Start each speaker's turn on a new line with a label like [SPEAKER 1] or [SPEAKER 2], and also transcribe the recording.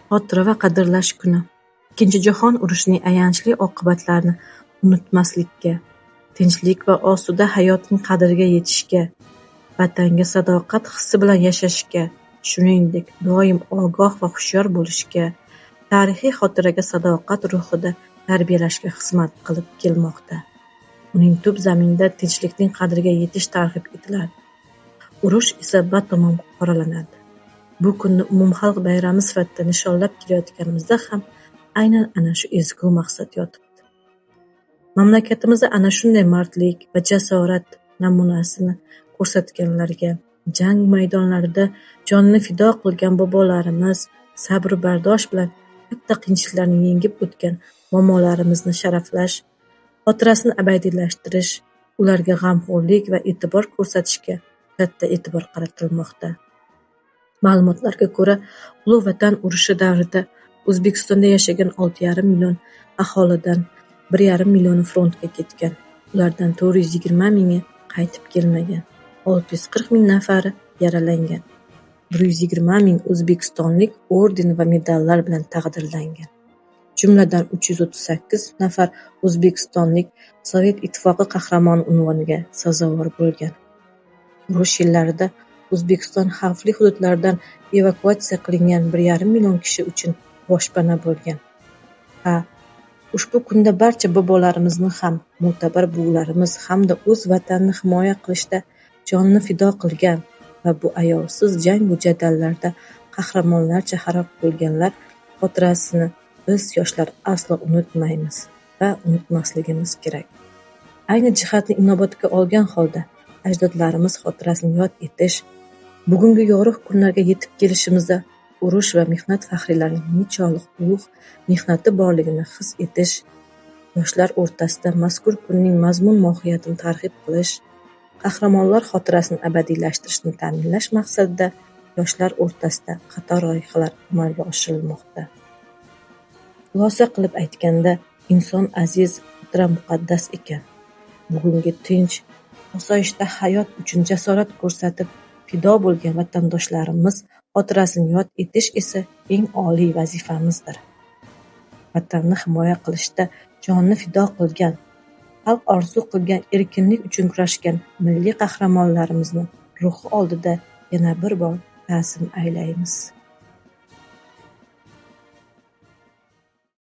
[SPEAKER 1] Xotira va qadrlash kuni Ikkinchi jahon urushining ayanchli oqibatlarini unutmaslikka, tinchlik va osuda hayotning qadriga yetishga, Vatanga sadoqat hissi bilan yashashga, shuningdek, doim ogoh va hushyor bo'lishga, tarixiy xotiraga sadoqat ruhida tarbiyalashga xizmat qilib kelmoqda. Uning tub zaminida tinchlikning qadriga yetish targ'ib etiladi. Urush esa batamom qoralanadi. Bu kunni umumxalq bayrami sifatida nishonlab kelayotganimizda ham aynan ana shu ezgu maqsad yotibdi. Mamlakatimizda ana shunday mardlik va jasorat namunasini ko'rsatganlarga, jang maydonlarida jonini fido qilgan bobolarimiz, sabru bardosh bilan katta qiyinchiliklarni yengib o'tgan momolarimizni sharaflash, xotirasini abadiylashtirish, ularga g'amxo'rlik va e'tibor ko'rsatishga katta e'tibor qaratilmoqda. Ma'lumotlarga ko'ra, Ulug' Vatan urushi davrida O'zbekistonda yashagan 6,5 million aholidan 1,5 millioni frontga ketgan. Ulardan 420 mingi qaytib kelmagan, 640 ming nafari yaralangan. 120 ming o'zbekistonlik orden va medallar bilan taqdirlangan. Jumladan, 338 nafar o'zbekistonlik Sovet Ittifoqi Qahramoni unvoniga sazovor bo'lgan. Urush yillarida O'zbekiston xavfli hududlardan evakuatsiya qilingan 1,5 million kishi uchun boshpana bo'lgan. Ha, ushbu kunda barcha bobolarimizni ham, mo'tabar buvilarimiz hamda o'z Vatanini himoya qilishda jonini fido qilgan va bu ayovsiz jangu jadallarda qahramonlarcha halok bo'lganlar xotirasini biz yoshlar aslo unutmaymiz va unutmasligimiz kerak. Ayni jihatni inobatga olgan holda ajdodlarimiz xotirasini yod etish, bugungi yorug' kunlarga yetib kelishimizda urush va mehnat faxriylarining nechog'lik ulug' mehnati borligini his etish, yoshlar o'rtasida mazkur kunning mazmun-mohiyatini targ'ib qilish, qahramonlar xotirasini abadiylashtirishni ta'minlash maqsadida yoshlar o'rtasida qator loyihalar amalga oshirilmoqda. Xulosa qilib aytganda, inson aziz, xotira muqaddas ekan. Bugungi tinch, osoyishta hayot uchun jasorat ko'rsatib fido bo'lgan vatandoshlarimiz xotirasini yod etish esa eng oliy vazifamizdir. Vatanni himoya qilishda jonini fido qilgan, xalq orzu qilgan erkinlik uchun kurashgan milliy qahramonlarimizni ruhi oldida yana bir bor ta'zim aylaymiz.